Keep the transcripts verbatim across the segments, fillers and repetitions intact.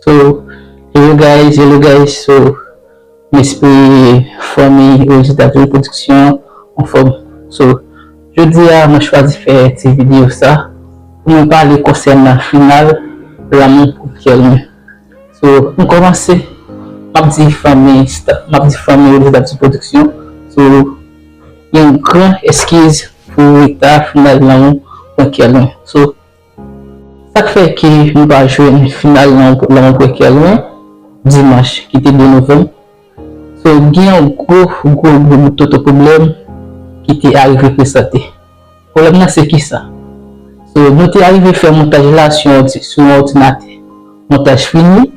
So, hello guys, hello guys. So, m espere fanmi Orijinal Production anfòm. So, jodi a mwen chwazi fè ti videyo sa pou mwen pale konsènan final Lanmou pou kè lwen. So, m kòmanse, m ap di fanmi, sta- m ap di fanmi Orijinal Production. So, yon gran eskiz pou reta final Lanmou pou kè lwen. So, sa k fè ke nou pa jwenn final Lanmou pou kè lwen dimanch ki te de novanm. So, gen yon gwo, gwo, gwo bout toto pwoblèm ki te arive prezante. Pwoblèm nan se kisa? So, nou te arive fè montaj la sou yon ordi- sou yon òdinatè. Montaj fini.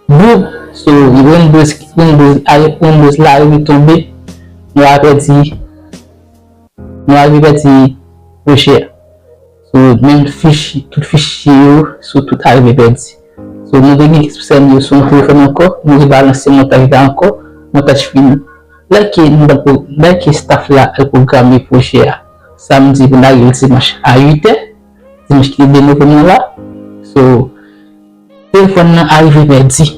Boum! So, Windows, Windows, Windows la arive tonbe. Nou a pèdi, nou arive pèdi pwojè a. So, menm fichye, tout fichye yo, so, tout arive pèdi. So, nou te gen sèn yo sou yon telefòn ankò, nou rebalanse montaj la ankò, montaj fini. Lè ke nou, lè ke staff la al pwograme pwojè a, samdi pou n al dimanch a uit è, dimanch ki te de novanm nan la. So, telefòn nan arive pèdi.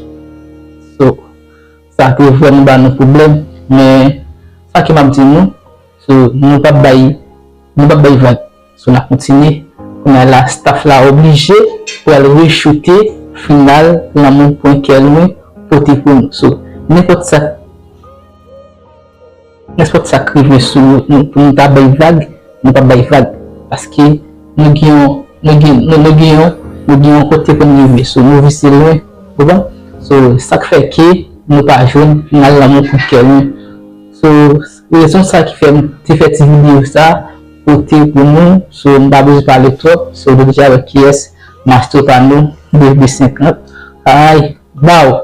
So, sa te vrèman ba nou pwoblèm, men sa ke m ap di nou, so, nou p ap bay, nou p ap bay vag. So, n ap kontinye. Kounye a la, staff la oblije pou al rechoute final Lanmou pou kè lwen pote pou nou. So, nenpòt sa, nenpòt sa k rive sou nou, pou nou ta bay vag, nou p ap bay vag. Paske nou gen yon, nou gen, nou, nou gen yon, nou gen yon kote pou nou rive. So, nou vise lwen, ou konprann? So, sa k fè ke nou pa jwenn final Lanmou pou kè lwen. So, rezon sa ki fè m te fè ti videyo sa, pote pou nou. So, m pa bezwen pale twòp. So, nou deja wè kiyès, Mastro pa nou, de de senkant. Ay, baw!